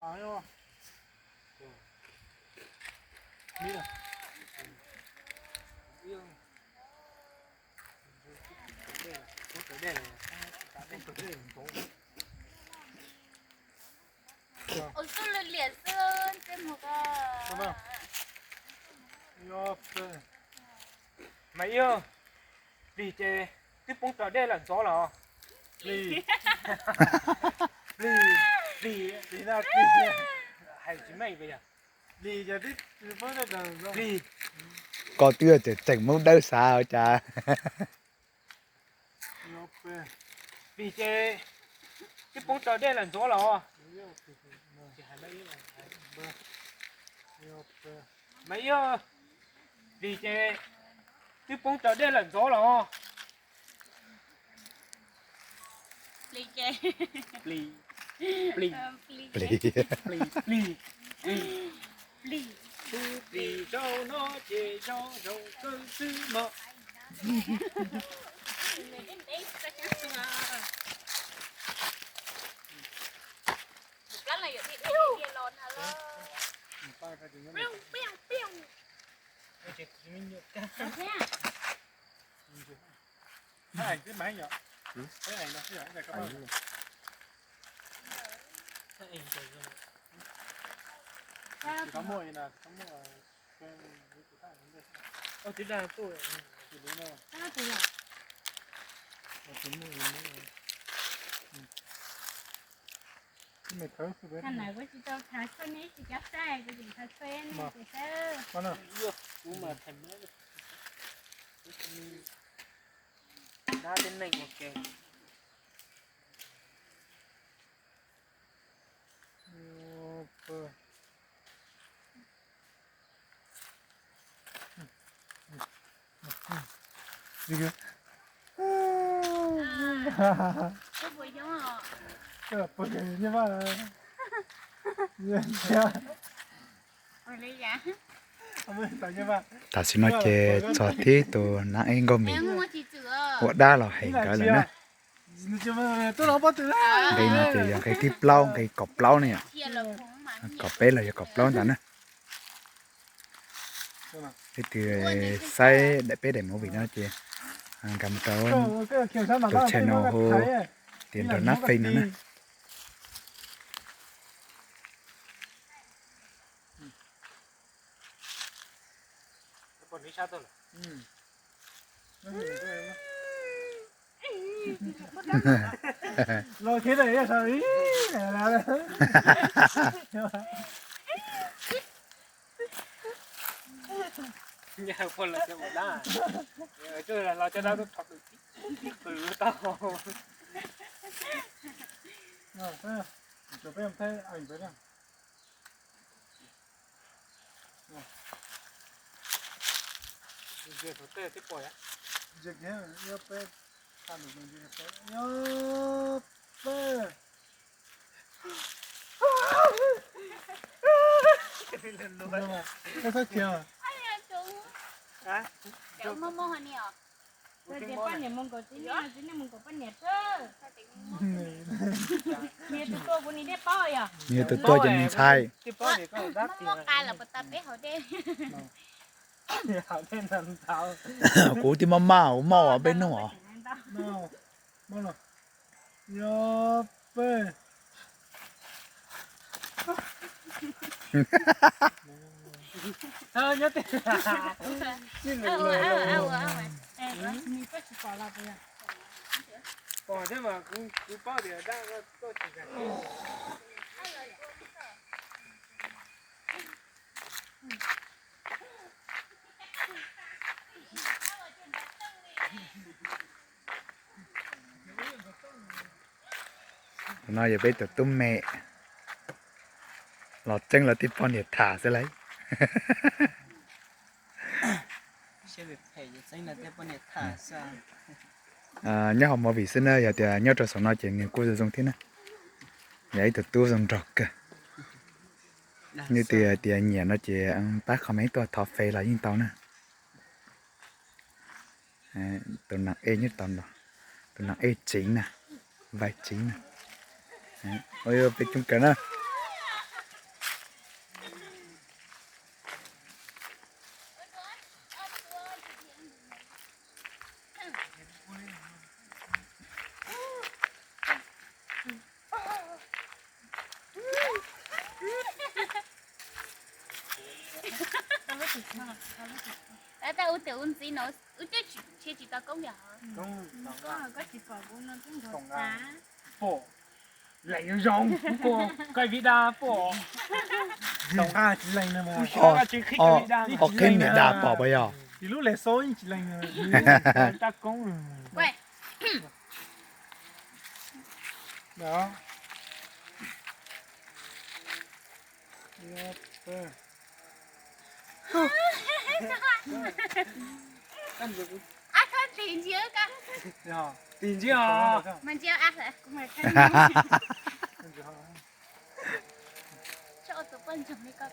Ua xub lwm liam xwb, ntsej muag ko. Mas yog plig ces twb poob rau dej lawm ntxov los. Plig, plig, plig, plig no plig. Hais tsis meej yog. Plig, koj twb tseem tseem Hmoob dawb xav cas. Plig ces twb poob rau dej lawm ntxov los. Mas yog plig ces twb poob rau dej lawm ntxov los. Plig, plig, plig, plig, plig. Plig zaum no ces zoo zoo kawg xwb mog. Thaum ntawd kuv tsis tau thaiv tshuaj, neb tsis cov saib kuv tseem thaiv tshuaj nej ces saib. Kuv mas thaiv Hmoob dab tib neeg ua ke. Tam sim no ces txog tib tus nam ej Nkauj Mim ua dab los hais nkawd lawm na. Nqe no ces yog nqe thib plaub, nqe kaum plaub ne yom. Kaum peb los yog kaum plaub ntawd na. Leej twg saib daim peb daim movie no ces nkag mus rau tus channel hu tias Nraug Nab Fej no na. Los cov dab tuaj thov kwv tij kwv tau. Poj niam mus nkaum txiv neej, txiv neej mus nkaum poj niam xwb. Niag tus tuaj kuv nim dej paub yog. Niag tus tuaj ces me ntxhais. Kuv twb maj maj ua moj peb nug os. Tus no yog peb tus tub me, los tseeb los tib poj niam tham xwb lauj. Nyob hauv movie xwb na, yog tias nyob rau saum no ces nws kuj zoo zoo thiab na. Yog ib tug tub zoo nraug kawg. Leej twg hais tias nyiam no ces pab comment tuaj thov fej los yeej tau na. Tus nam ej nyob tod, tus nam ej tsev na, vai tsev na. Peb coob kawg na. Tab ua tias ua ntxiv no wb twb tsis, tsis tau koob yom. Pom, leem zoo zoo, kuv pom koj vis da pom. Tsis lees na. Qhib niam da pom puas yog? Ib lub le xo tsis lees na. Ab, koj tis ntsia, tis ntsia os. Mas ntsia, kuv mas tso tus poj ntxoog li koj.